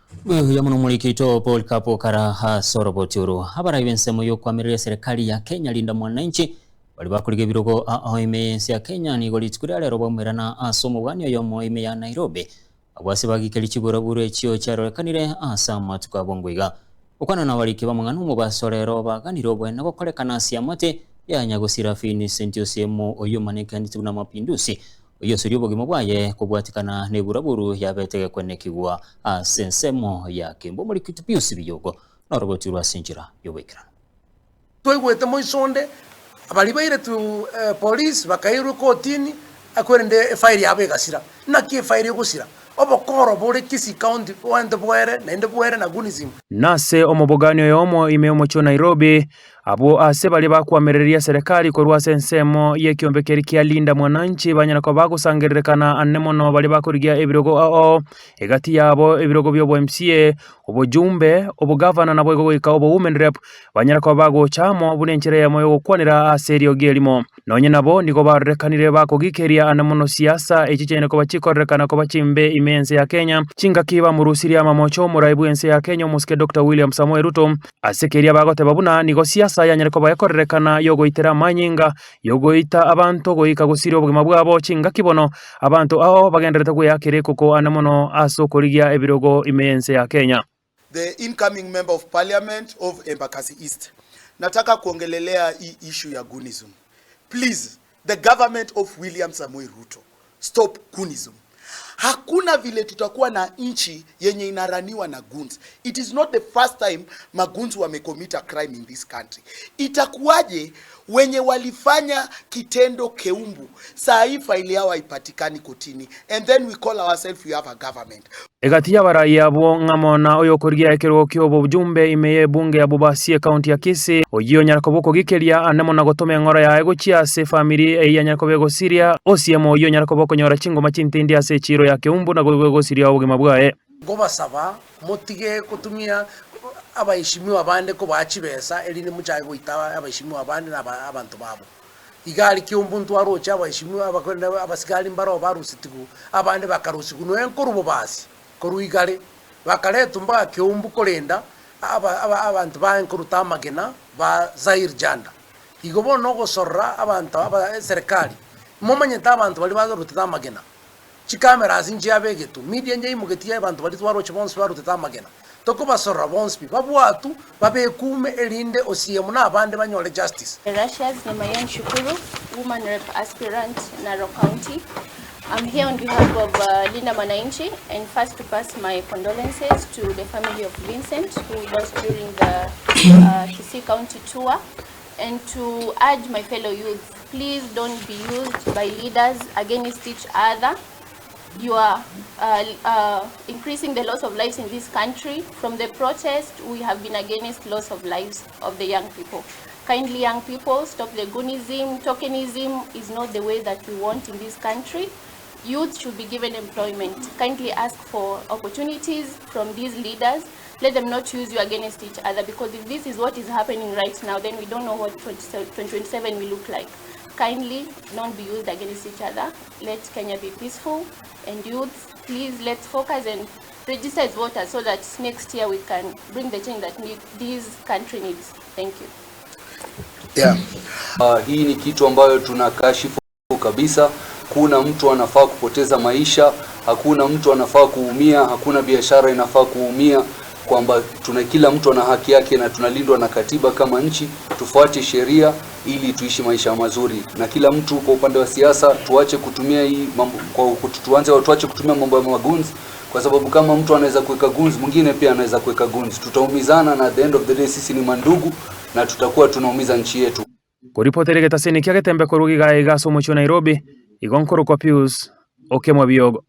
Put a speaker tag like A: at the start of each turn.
A: Buya mono omoriki oito Paul Kapo kara ase oroboti oro. Abarai b'ensemo y'okoamerera eserekari ya Kenya Linda Mwananchi baria bakorigia ebirogo ao ime y'ense ya Kenya nigo rituko ria rero baumerana ase omobwani oyomo ime ya Nairobi. Abwo ase bagikeria chiburaburo echio chiarorekanire ase amatuko a bwango iga. Gokwana nabariki b'amang'ana omobaso rero baganire oboene gokorekana ase amate ya nyagosira Vincent Osiemo oyio omanyekanete buna Mapinduzi Oyio osoria obogima bwaye kobwatikana neburaburu yabete gekwenekigwa ase ensemo ya Kembu Omorikiti Pius Biyogo noroboti rwa ase enchera y'oboikeranu.
B: Twaigwete moiso onde, baria bairetwe police bakairwa ekotini, kwerende efairi yabo egasira. Naki efairi egosira? Obokoro bore Kisii County bogente bwere naende bwere na Gunism.
C: Nase omobogani oyomo ime y'omochie o Nairobi, Abwo aase baria bakoamereria serikali korwa ase ensemo y'ekiombe keria kia Linda Mwananchi banyare koba bagosangererekana anene mono baria bakorigia ebirogo ao egati yabo ebirogo bia obo MCA, obojumbe, obogavana naboigo goika obo women rep banyare koba bagocha amo buna enchera eyemo yogokwanera ase eriogi erimo. Nonye nabo nigo barorekanire bakogikeria ane mono siasa echi chianyare koba chikorerekana koba chimbe ime y'ense ya Kenya chingaki bamorusirie amamocho omorai bw'ense ya Kenya omosike Doctor William Samoei Ruto Ase keria bagoteba buna nigo siasa yanyare koba ekorerekana y'ogoitera amanyinga, y'ogoita abanto goika gosiria obogima bwabo chingaki bono abanto ao bagendererete gweakera ekoko ane mono ase okorigia ebirogo ime y'ense ya Kenya.
D: The incoming member of parliament of Embakasi East. Nataka kuongelelea hii issue ya Gunism. Please, the government of William Samoei Ruto, stop Gunism. Hakuna vile tutakuwa na nchi yenye inaraniwa na goons. It is not the first time magoons wamecommit a crime in this country. Itakuwaje wenye walifanya kitendo keumbu saa hii faili yao haipatikani kotini and then we call ourselves we have a government.
C: Egati y'abarai abwo ng'amo na oyokorigia ekerogo ki'obojumbe ime y'ebunge ya Bobasi ekaunti ya Kisii, oyio onyare koba okogikeria ande mono gotoma eng'ora yaye gochia ase efamiri eyio yanyare koba egosiria osiemo oyio onyare koba okonyora chingoma chintindi ase echiiro ya Keumbu na gosiria obogima bwaye.
B: Nkobasaba motige gotumia abaeshimiwa bande kobaa chibesa, erinde mochake goita abaeshimiwa bande na abanto babo. Iga aria Kiumbu ntwaroche abaeshimiwa abakorende abasigari mbaroo barusetigwe, abande bakarusigwa nonya nkorwa bobasi, korwa igare, bakaretwa mpaka Kiumbu korenda aba aba abanto baye nkoruta amagena ba Zair Janda. Igo bono ogosorora abanto aba eserekari, momanyete abanto baria barutete amagena, Chicameras nchiabegetwe, media nyaimogetie abanto baria twaroche bonsi barutete amagena. Tokobasorora bonsi pi, babwatwe, babekume erinde osiemo na abande banyore justice.
E: Erashias Lemayian Shukuru, Woman Rep Aspirant, Narok County. I'm here on behalf of uh, Linda Mwananchi and first to pass my condolences to the family of Vincent who we lost during the uh, Kisii County tour and to urge my fellow youth, please don't be used by leaders against each other. You are uh, uh, increasing the loss of lives in this country. From the protest, we have been against loss of lives of the young people. Kindly, young people, stop the goonism. Tokenism is not the way that we want in this country. Youth should be given employment. Kindly ask for opportunities from these leaders. Let them not use you against each other because if this is what is happening right now, then we don't know what 2027 will look like. Kindly don't be used against each other. Let Kenya be peaceful. And youth, please let's focus and register as voters so that next year we can bring the change that need, this country needs. Thank you.
D: Yeah.
F: Uh, hii ni kitu ambayo tunakashifu kabisa. Kuna mtu anafaa kupoteza maisha, hakuna mtu anafaa kuumia, hakuna biashara inafaa kuumia, kwamba tuna kila mtu ana haki yake na tunalindwa na katiba kama nchi. Tufuate sheria ili tuishi maisha mazuri, na kila mtu kwa upande wa siasa tuache kutumia hii mambo, kwa tuanze tuache kutumia mambo ya magunzi, kwa sababu kama mtu anaweza kuweka guns, mwingine pia anaweza kuweka guns, tutaumizana na at the end of the day sisi ni mandugu na tutakuwa tunaumiza nchi yetu.
C: Koripotera egetaseni kia Getembe korwa iga iga ase omochie o Nairobi, igo nkorokwa Pius Okemwa Biogo.